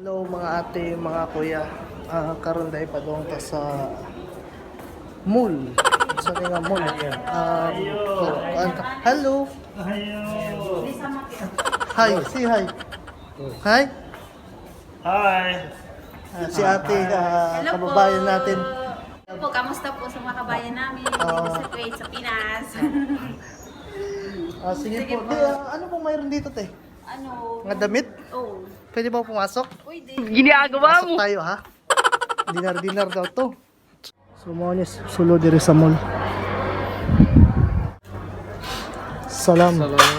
Hello mga ate, mga kuya. Karon dahil padong ta sa mall. Sa nga mall. Hello. Hi, say hi. Hi. Hi! Si ate, Hello po. kababayan natin. Hello po, kamusta po sa mga kabayan namin dito sa Kuwait, sa Pinas? Sige, Sige po. po. Te, ano pong mayroon dito, te? Ano? Mga damit? Oh, Pwede ba pumasok? pwede. Pasok tayo, ha? Dinar-dinar daw to. So, mo ni sulo diri sa mall. Salam. Salam.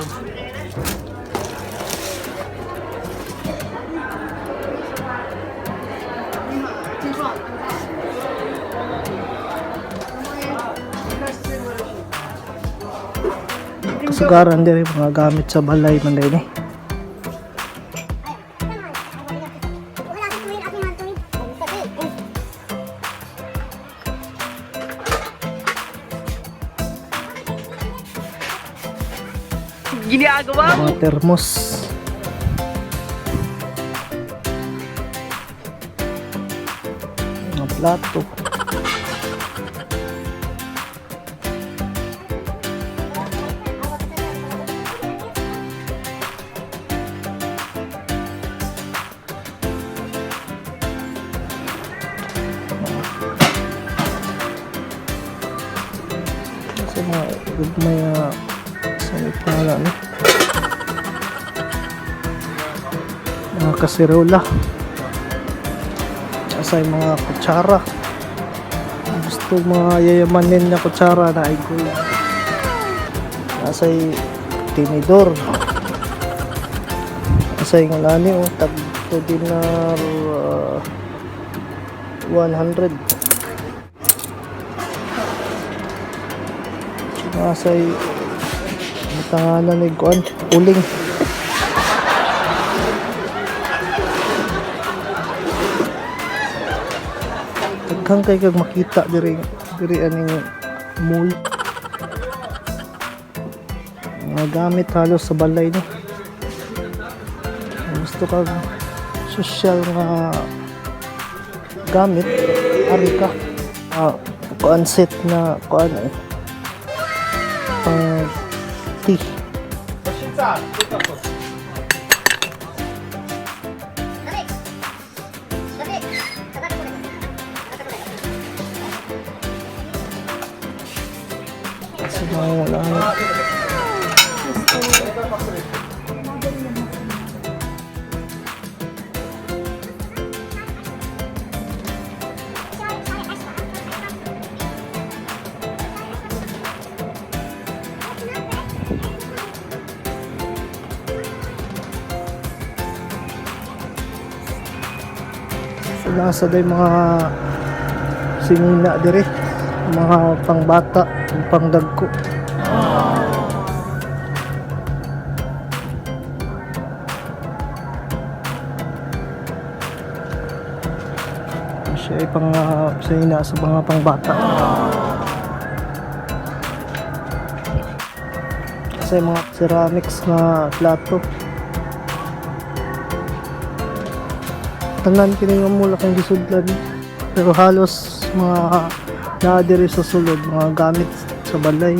Kasugaran diri mga gamit sa balay man diri. Mga termos. Mga plato. Sa mga may sa may pangalan, no? Mga kasirola, sa mga kutsara. Gusto mga yayamanin na kutsara na ay gold. Nasa tinidor. Nasa yung nani, oh, tag to dinar 100. Nasa matanganan ni kuan uling. Daghan kay kag makita diri diri aning mall. Mga gamit halos sa balay, no. Kung gusto kag social nga gamit, ari ka. Kuan set na kuan eh. Pang tea. Sa mga wala na. So, nasa day mga sinina dire, mga pangbata, pangdagko. Siya ay pang sinina sa mga pangbata. Kasi mga ceramics na plato. Tanan kini nga mula kang gisudlan. Pero halos mga naa diri sa sulod, mga gamit sa balay.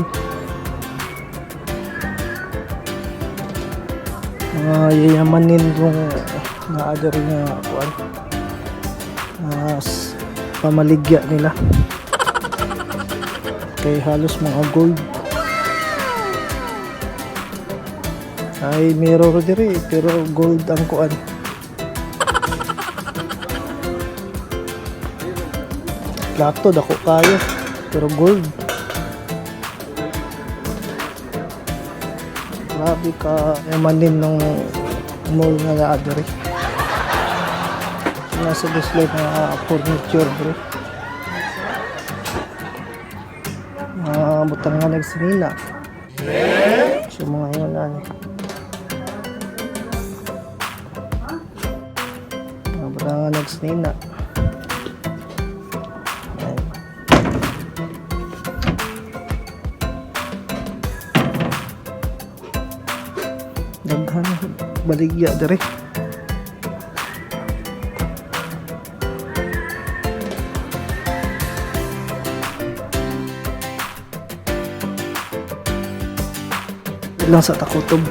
Mga yayamanin yung naa diri nga kuan. Pamaligya nila. Kay halos mga gold. Ay mirror diri pero gold ang kuan. Plato dako kayo pero gold. Grabe ka yamanin ng mall nga naa diri. Nasa display mga furniture bro. Mga butang nga nagsinila. So mga yun ani. Mga butang nga nagsinila. Ayan. Daghan baligya diri. Lang sa takutob.